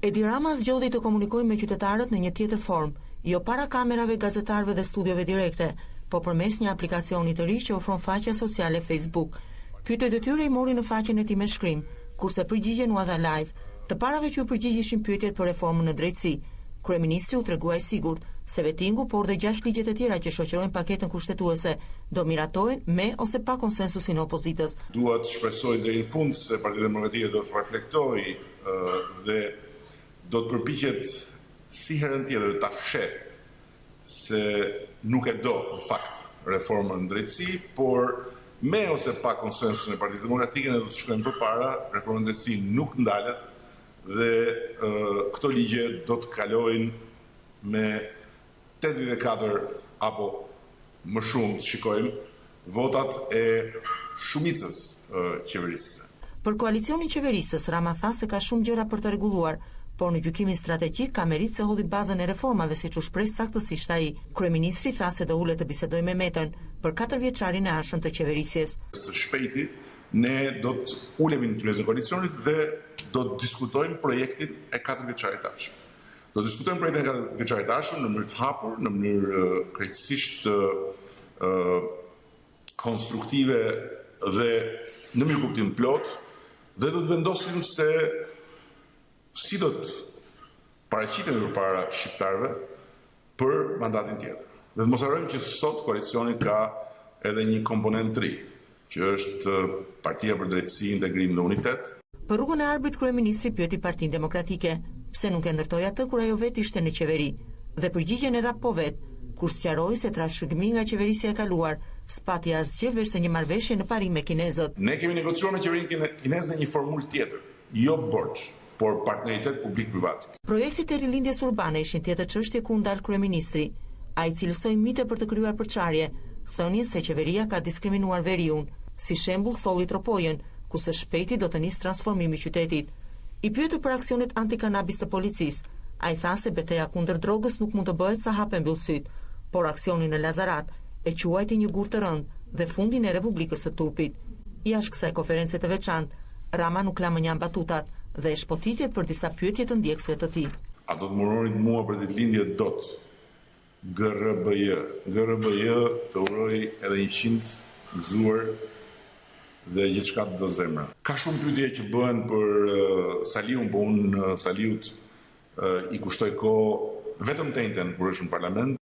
Edi Rama zgjodhi të komunikojë me qytetarët në një tjetër formë, jo para kamerave, gazetarëve dhe studiove direkte, po përmes një aplikacioni të ri që ofron faqja sociale Facebook. Pyetjet e tyre i mori në faqen e tij me shkrim, kurse përgjigjen ua dha live. Të parave që iu përgjigj ishin pyetjet për reformën në drejtësi. Kryeministri u tregua i sigurt se vetingu, por dhe gjashtë ligjet e tjera që shoqërojnë paketën kushtetuese, do miratohen me ose pa konsensusin e opozitës. Dua të shpresoj deri në fund se Partia Demokratike do të reflektojë dhe do të përpiqet si herën tjetër ta fshehë se nuk e do në fakt reformën në drejtësi, por me ose pa konsensusin e Partisë Demokratike ne do të shkojmë përpara, reforma në drejtësi nuk ndalet dhe këto ligje do të kalojnë me 84 apo më shumë të shikojmë votat e shumicës qeverisëse. Për koalicionin qeverisës, Rama tha se ka shumë gjëra për të rregulluar, por në gjykimin strategjik ka meritë se hodhi bazën e reformave siç u shpreh saktësisht ai. Kryeministri tha se do ulet të bisedojë me Metën për katërvjeçarin e ardhshëm të qeverisjes. Së shpejti ne do të ulemi në tryezën e koalicionit dhe do të diskutojmë projektin e katërvjeçarit të ardhshëm. Do të diskutojmë projektin e katërvjeçarit të ardhshëm në mënyrë të hapur, në mënyrë krejtësisht konstruktive dhe në mirëkuptim të plotë dhe do të vendosim se si do të paraqitemi përpara shqiptarëve për mandatin tjetër. Dhe të mos harrojmë që sot koalicioni ka edhe një komponent të ri, që është Partia për Drejtësi, Integrim dhe Unitet. Për rrugën e Arbrit kryeministri pyeti Partinë Demokratike, pse nuk e ndërtoi atë kur ajo vetë ishte në qeveri. Dhe përgjigjen e dha po vetë, kur sqaroi se trashëgimi nga qeverisja e kaluar s'pati asgjë veçse një marrëveshje në parim me kinezët. Ne kemi negociuar me qeverinë kineze një formulë tjetër, jo borxh, por partneritet publik-privat. Projektet e rilindjes urbane ishin tjetër çështje ku u ndal kryeministri. Ai cilësoi mite për të krijuar përçarje, thënien se qeveria ka diskriminuar veriun. Si shembull solli Tropojën, ku së shpejti do të nisë transformimi i qytetit. I pyetur për aksionet antikanabis të policisë, ai tha se beteja kundër drogës nuk mund të bëhet sa hap e mbyll sytë, por aksionin në Lazarat e quajti një gur të rëndë dhe fundin e Republikës së Turpit. Jashtë kësaj konference të veçantë, Rama nuk la mënjanë batutat dhe shpotitjet për disa pyetje të ndjekësve të tij. A do të më uronit mua për ditëlindje dot? GRBJ. GRBJ të uroj edhe 100 gëzuar dhe gjithçka të do zemra. Ka shumë pyetje që bëhen për Saliun, po unë Saliut i kushtoj kohë vetëm të enjten kur është në parlament.